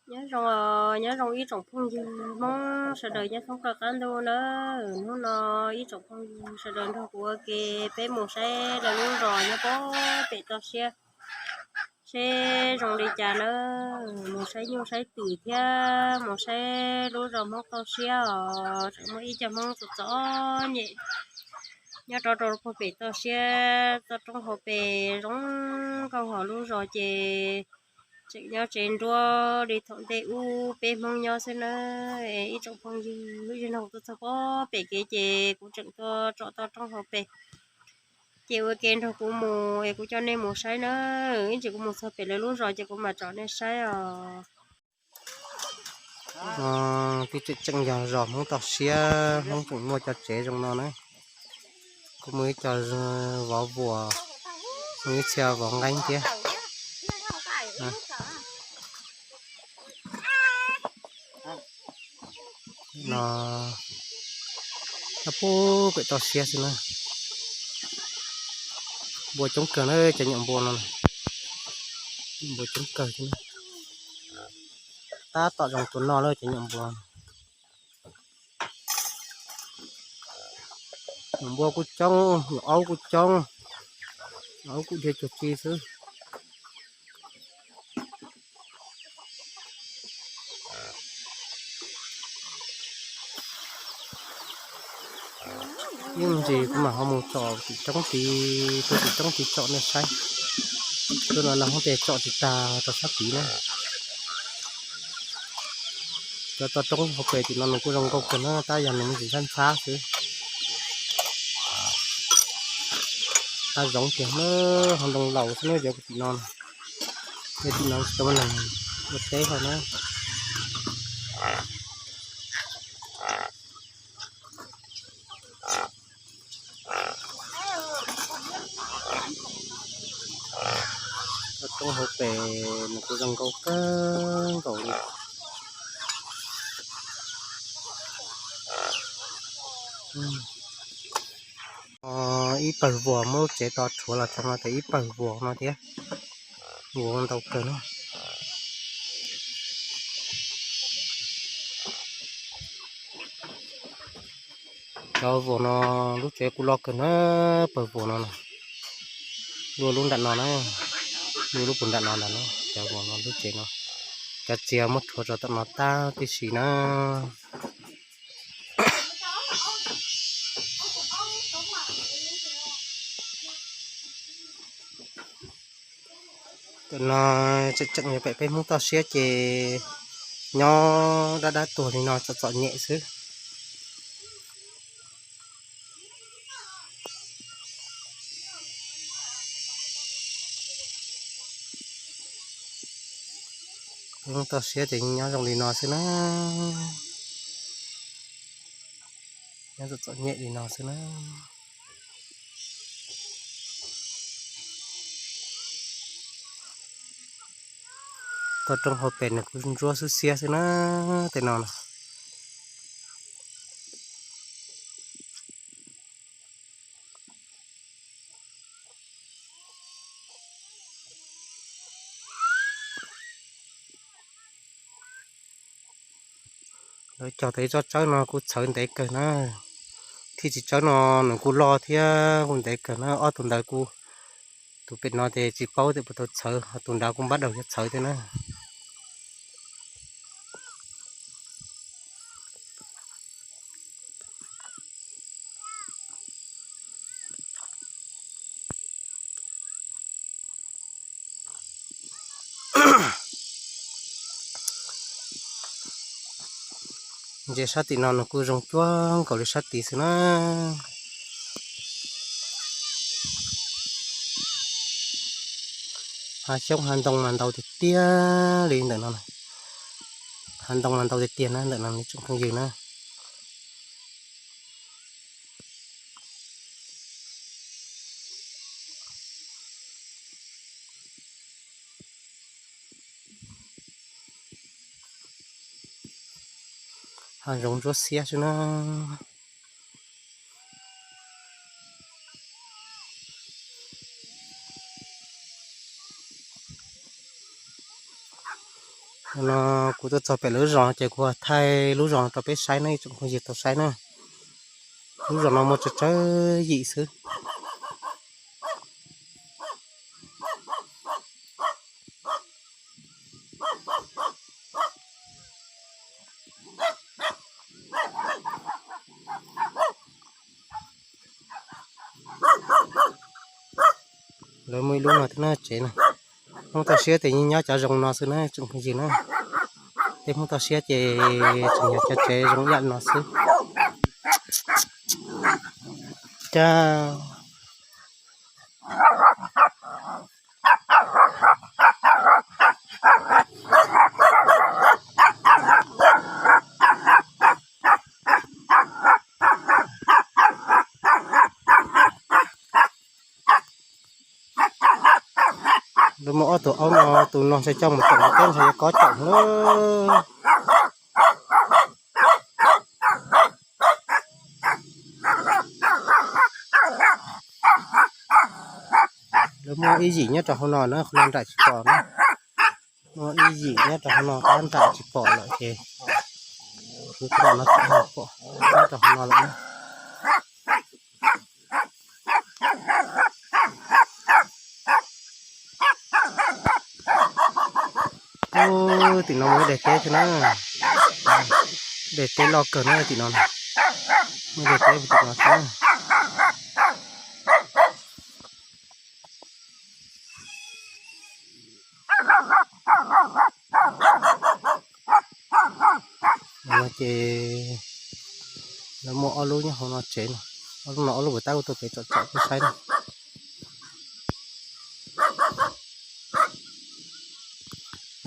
Nyob zoo, nyob zoo ib tsoom phooj ywg Hmoob sawv daws nyob thoob plaws qab ntuj na. Hnub no ib tsoom phooj ywg sawv daws nrog kuv ua ke peb mus saib lawv lub zos nyob pem toj siab seb zoo li cas na. Mus saib nyuj saib twm thiab mus saib lub zos Hmoob toj siab os. Tseem muaj ib co Hmoob txom txom nyem nyob rau rau puag pem toj siab toj roob hauv pes zoo nkauj hos lub zos ces tseem nyob tsev nruab li thaum ntej ub peb Hmoob nyob xwb na. Ib tsoom phooj ywg, lub zej no kuv tuaj txog pob pem kev ces kuv tseem tuaj tsom toj roob hauv pes. Ces ua ke nrog kuv mus es kuv coj nej mus saib na. Ib ntsis kuv mus txog pem lawv lub zos ces kuv mam tsom nej saib os. Twb tseem tseem yog zos Hmoob toj siab, Hmoob tseem muaj cov tsev zoo no na. Kuj muaj ib co vov vuas, muaj ib txhia vov nqeeb thiab. No, nyob puag pem toj siab xwb na. Npua coob kawg na, cov nyuam npua no, npua coob kawg thiab na. Tab tom zoo tua noj lawm cov nyuam npua. Nyuam npua kuj coob, nyuam aub kuj coob, nyuam aub kuj dhia cuag tsi xwb. Ib ntsis kuv mam ho mus tsom tim roob tid, tuaj tim roob tid tsom nej saib. Tuaj no no hoob pes tsom tsis tag rau sab tid na. Cov toj roob hauv pes tim no nws kuj zoo nkauj kawg na, tab yog nws me ntsis ntxhab ntxhab xwb. Hav zoov tiag na, hav ntoo laus xwb na cov tim no. Tim no tsis tau muaj neeg ua teb hos na. Toj roob hauv pes nws kuj zoo nkauj kawg nkaus li. Ib pawg vuas muab lub tsev to rhuav los txog no tas ib pawg vuas no thiab. Vuas ntau kawg na. Cov vuas no lub tsev kuj loj kawg na, pawg vuas no, luaj lub nram no na, luaj lub puag nram no ntag na, cov vuas no lub tsev no, cov txiag muab rhuav rau tom no tag tib si na. Tam no tseem tseem yog pem peb Hmoob toj siab ces nyob dab dab tuag li no txom txom nyem xwb. Hmoob toj siab ces nyob zoo li no xwb na. Nyob txom txom nyem li no xwb na. Toj roob hauv pes nws kuj ntsuab xwb xiab xwb na, tej no na. Lawv cog tau ib tsob tsawb no kuj txhawv ntev kawg na. Thij txiv tsawb no nws kuj loj thiab kuj ntev kawg na, ob tug ntawd kuj, tus pem no ces tsis paub tias puas tau txhawv, ho tus nrad kuj npab daus yuav txhawv thiab na. Ntsia sab tim no nws kuj zoo cuag nkaus li sab tid xwb na. Hav xyoob hav ntoo mas ntau tiag tiag li ntawm no, hav ntoo mas ntau tiag tiag na ntawm no ib tsoom phooj ywg na. Hav zoov ntsuab xiab xwb na. No kuv tuaj txog pem lub zos ces kuv thaij lub zos rau peb saib na, ib tsoom phooj ywg tau saib na. Lub zos no muaj tsawg tsawg yim xwb. Lawv muaj ib lub no thiab na tsev na. Hmoob toj siab ces yeej nyob cov zoo no xwb na tsoom phooj ywg na. Tej Hmoob toj siab ces tseem yog cov tsev zoo ib yam no xwb. Cas Lawv muaj ob tug aub no, tus no ntshai coj mus caum, tus teb ntshai yuav kob caum na. Lawv muaj ib yim nyob rau hauv no na, qhov no nraim tsis pom na. Muaj ib yim nyob rau hauv no, qab nraim tsis pom lawm ces kuv tus no tsis pom, nyob rau hauv no lawm na. Ub, tim no muaj ib daim teb thiab na. Daim teb loj kawg na tim no. Muaj daim teb tim no thiab. No ces lawv muaj ob lub nyob hauv no tsev no. Ob lub no ob lub puas tab kuv tuaj pem tsom tsom peb saib na.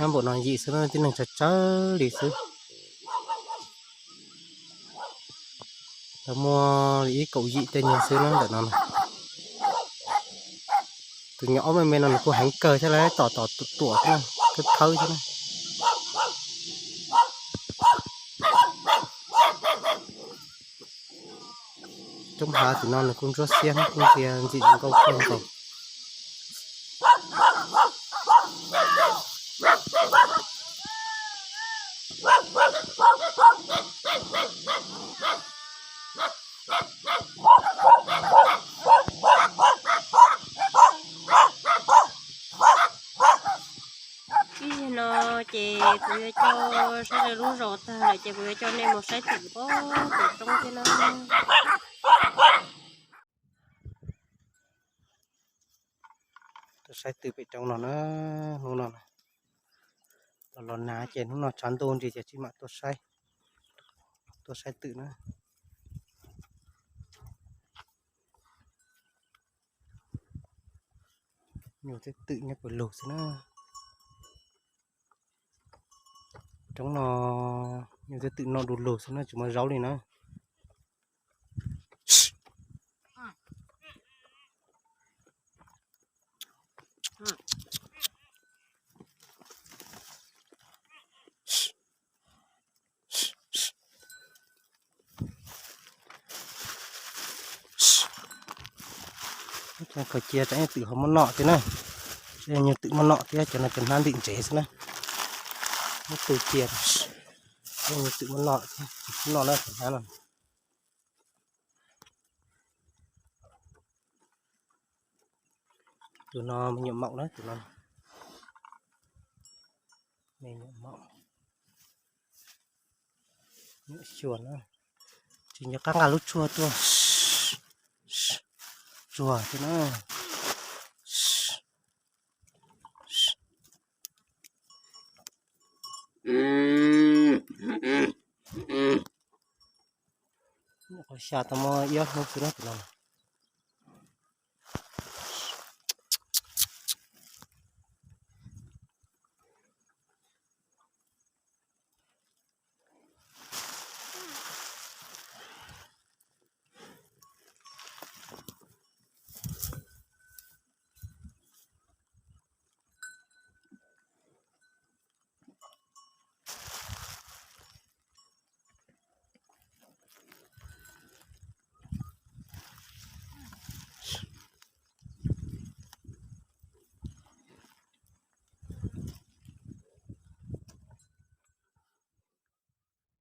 Nyob npaum no yim xwb na, tib neeg tsawg tsawg li xwb. Lawv muaj li ib kaum yim tej nyuag xwb na ntawm no na. Tus nyuam aub me me no nws kuj heev kawg thiab, lawv tom tom tuam tuam xwb na, khawb khawb xwb na. Roob hav tim no nws kuj ntsuab xiab, kuj ntsia ntxim nkauj kawg nkaus. Ib zaug no ces kuv yuav coj saib lawv lub zos tag lawm ces kuv yuav coj nej mus saib tim pem roob thiab na. Tuaj saib twm pem roob no na, hnub no los los nag ces hnub no tshav ntuj nrig ces tsis mam tuaj saib, tuaj saib twm na. Nyuj thiab twm nyob pawg lug xwb na. Roob no nyuj thiab twm noj du lug xwb na, tsis muaj zaub li na. Khaws cia tsam nyuj twm ho muab noj thiab na. Nyuj twm muab noj thiab, cov no cov hnab ntim ntsev xwb na. Muab tu cia, nyuj twm muab noj thiab, noj na cov hnab no. Tus no me nyuam maum na, tus no me nyuam maum, nyuam xyuas na, tsis nco qab nqa lub tshuaj tuaj tsuag thiab na. Qhov xya tau muaj ib ob hnub xwb na tus no.